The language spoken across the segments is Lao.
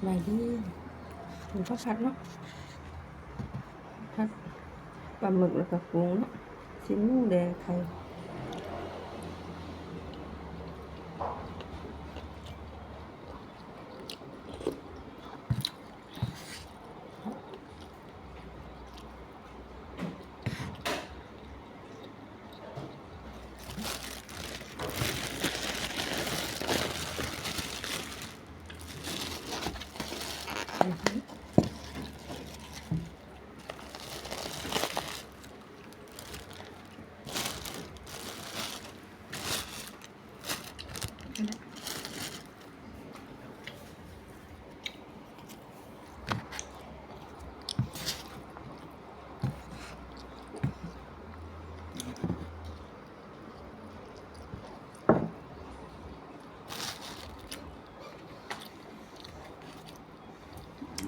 ບາຍດີ ກິນເຂົ້າຜັດເນາະ ຜັດປາໝຶກແລ້ວກໍກຸ້ງເນາະ ຊີ້ນໝູແດ່ ໄຂ່.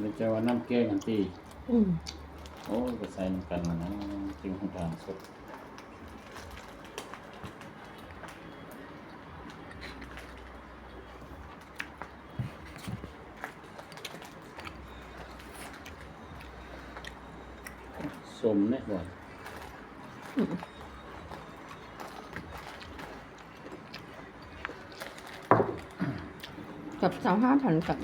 ແລ້ວເຈົ້າວ່ານ້ຳແກງຫັ້ນຕິ? ອືມ ໂອ້ຍ ກໍໃສ່ນຳກັນຫັ້ນນະ ຈຶ່ງຫາການສົດ. ສົ້ມເດ້ບໍ່? ອືມ ກັບຊາວຫ້າພັນກັບ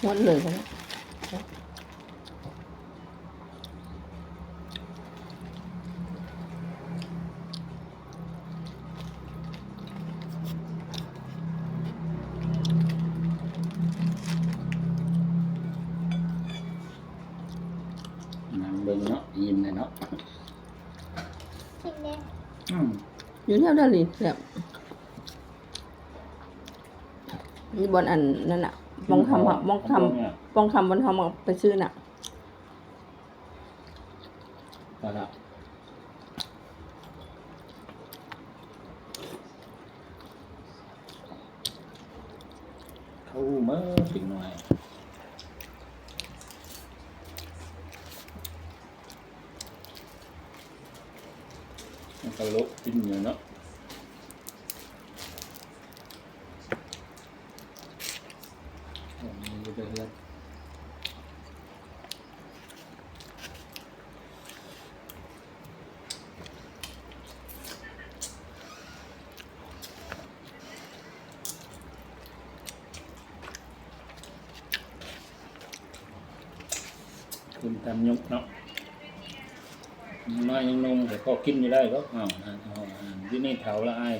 ໝົດເລີຍກໍໄດ້. ນັ່ງເບິ່ງເນາະ ອີ່ມແລ້ວເນາະ ກິນແດ່. ອືມ ຢູ່ແຖວດາລີແຊບ ຢູ່ບ່ອນອັນນັ້ນນະ ປ່ອງຄຳ ປ່ອງຄຳ ປ່ອງຄຳ ບ່ອນເຮົາມາໄປຊື້ນະ. ໄປລະ ເຂົາຮູ້ໝົດເດັກນ້ອຍ ມັນກະໂລະກິນຢູ່ເນາະ. ຂຶ້ນຕາມຍຸກເນາະ ຍັງນ້ອຍຍັງໜຸ່ມ ແຕ່ພໍກິນຢູ່ໄດ້ດອກ ເຮົາ ເຮົາ ເຮົາ ດຽວນີ້ເຖົ້າລະອາຍ.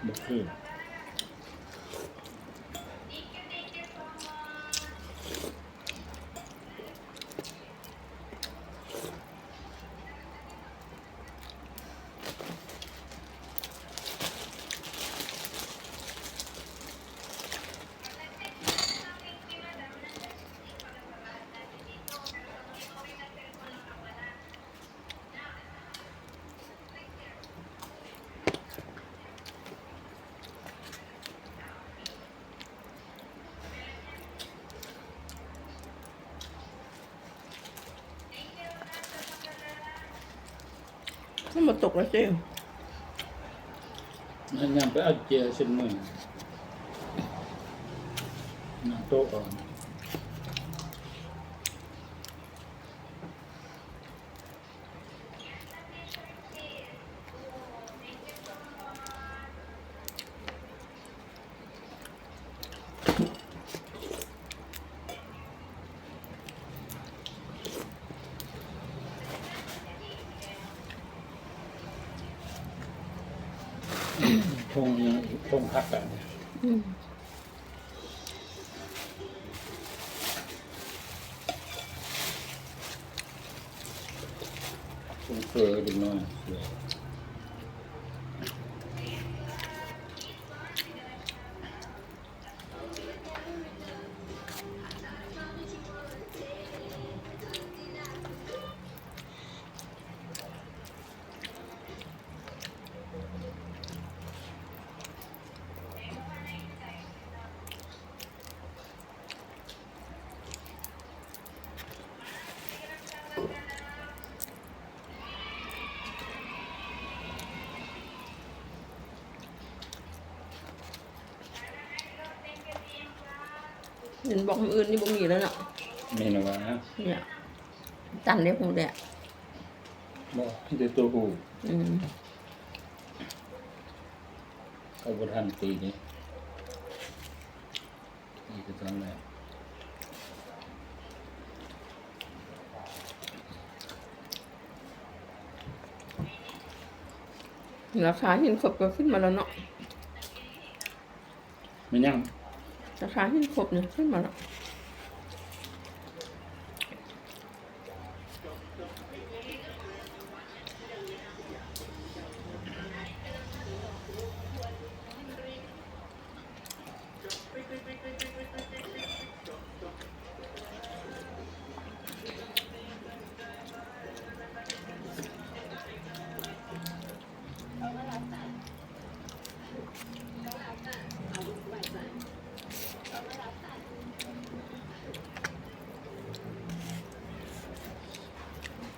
ບໍ່ຄື ມັນບໍ່ຕົກແລ້ວເຈ້ ມັນຍັງໄປເອົາເຈ້ຍເສັ້ນມື ນຳໂຕະເອົາ. ທົ່ງຫຍັງອີກ? ທົ່ງຜັກກາດ ອືມ. ເບິ່ງເຝີເດັກນ້ອຍ ເຝີ. ເປັນບລັອກມື້ອື່ນນີ້ບໍ່ມີແລ້ວເນາະ. ແມ່ນວ່າ ເນຍ ຕັນໄດ້ຮູ້ແລ້ວ. ບໍ່ ມີແຕ່ຕົວຜູ້. ອືມ ເຂົາບໍ່ທັນຕີນີ້. ນີ້ຄືກັນແຫຼະ ລາຄາຫີນຄົບກໍຂຶ້ນມາແລ້ວເນາະ. ແມ່ນຫຍັງ? ລາຄາຫີນຄົບນີ້ຂຶ້ນມາແລ້ວ.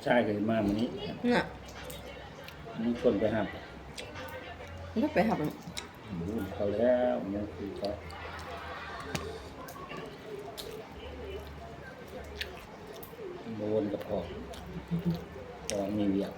ຊາຍກໍມາມື້ນີ້ນະ. ມີຄົນໄປຮັບ ບໍ່ໄປຮັບ. ບຸນເຂົາແລ້ວ ຍັງຄືເຂົາ ບໍ່ວົນກັບພໍ່ ເພາະວ່າມີວຽກ.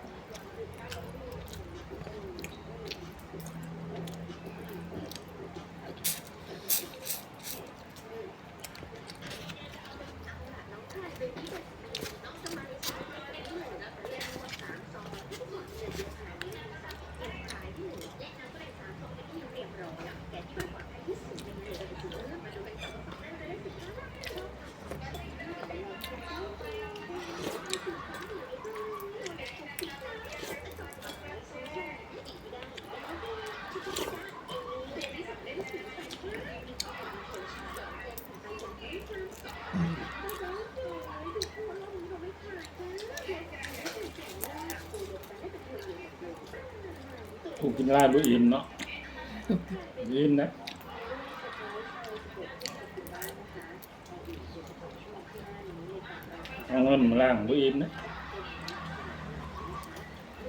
ຜູ້ກິນຫຼາຍບໍ່ອີ່ມເນາະ ບໍ່ອີ່ມນະ. ເອົາເງິນມາລ້າງບໍ່ອີ່ມນະ.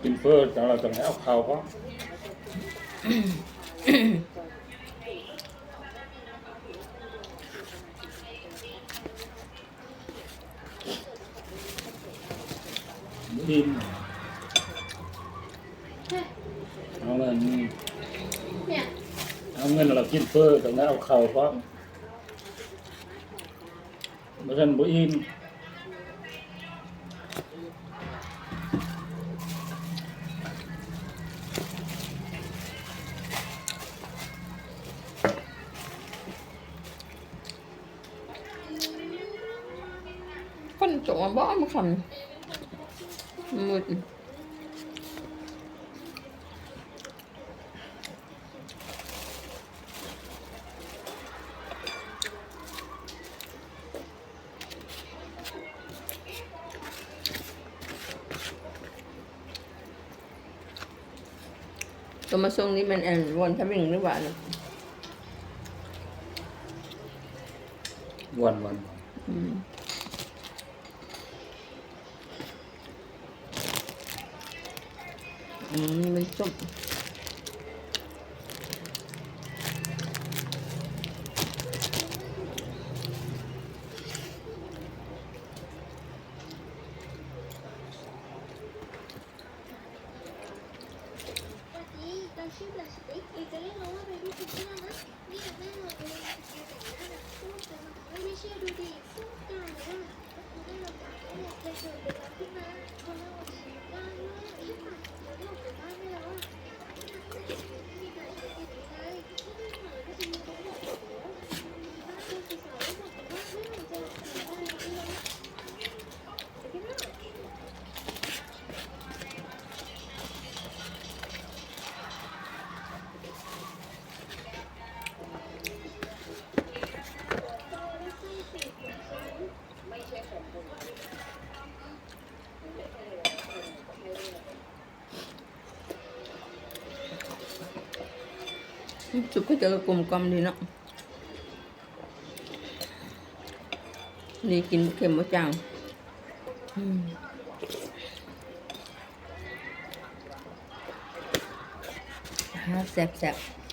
ກິນເຝີ ຈັ່ງລະຈັ່ງໃຫ້ເອົາເຂົ້າພ້ອມ. ບໍ່ອີ່ມ ເອົາເງິນ ເອົາເງິນແລ້ວກິນເຝີ ຕ້ອງໄດ້ເອົາເຂົ້າພ້ອມ. ບໍ່ຊັ້ນບໍ່ອີ່ມ. ຝົນຕົກມາບໍ່ ມື້ຄ່ຳມືດ. ຕົວມາສົ່ງນີ້ແມ່ນ ອັນ ວອນທະວິງ ຫຼືວ່າ ອັນ ວອນ ວອນ ອືມ. ອືມ ມັນສຸກ. ອືມ ຊຸບເຂົາເຈົ້າກໍກົມກ່ອມດີເນາະ ດີ ກິນບໍ່ເຄັມບໍ່ຈາງ. ອືມ ອາ ແຊບໆ.